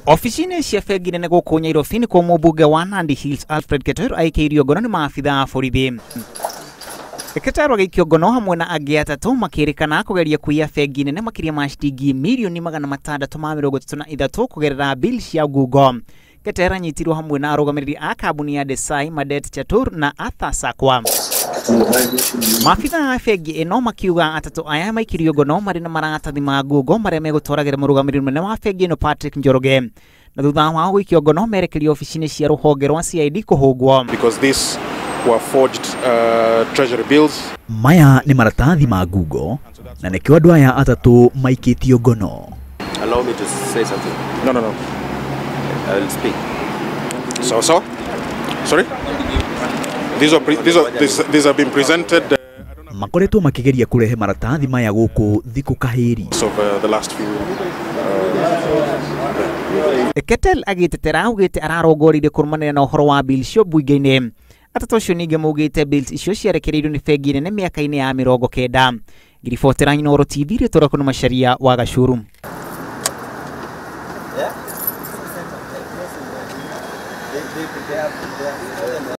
Ofici-inĩ cia bengi nene gũkũ Nyairobi nĩkuo mũmbunge wa Nandi Hills Alfred Keter aikĩirio ngono nĩ maabithaa a borithi. Keter agĩikio ngono hamwe na angĩ atatũ makĩrĩkana kũgeria kũiya bengi nene makĩria ma ciringi mirioni 633 kũgerera bill cia ngungo. Keter anyitirwo hamwe na arũgamĩrĩri a kambuni ya Desai Madet Chatur na Arthur Sakwa. Maabithaa a bengi ĩno makiuga atatũ aya maikirio ngono marĩ na maratathi ma ngungo marĩa megũtwaragĩra mũrũgamĩrĩri mũnene wa bengi ĩno Patrick Njoroge, na thutha wao gũikio ngono merekerio ofici-inĩ cia rũhonge rwa CID kũhũngwo. Because these were forged treasury bills. Maya nĩ maratathi ma ngungo na nĩkĩo andũ aya atatũ maikĩtio ngono. Allow me to say something. No, no, no. I will speak. So, so? Sorry? These have been presented. Makoretwo makigeria kurehe maratathi maya gũkũ thikũ kahĩri. Of the last few. Ketel agĩtetera augĩte ararongoririe kũrũmanĩra na ũhoro wa bill icio mbunge-inĩ. Atatũ acio ningĩ maugĩte bills icio ciarekereirio nĩ bengi nene mĩaka-inĩ ya 90. Ngiribotera Inooro TV rĩtwa rĩakwa nĩ Macharia wa Gacuru.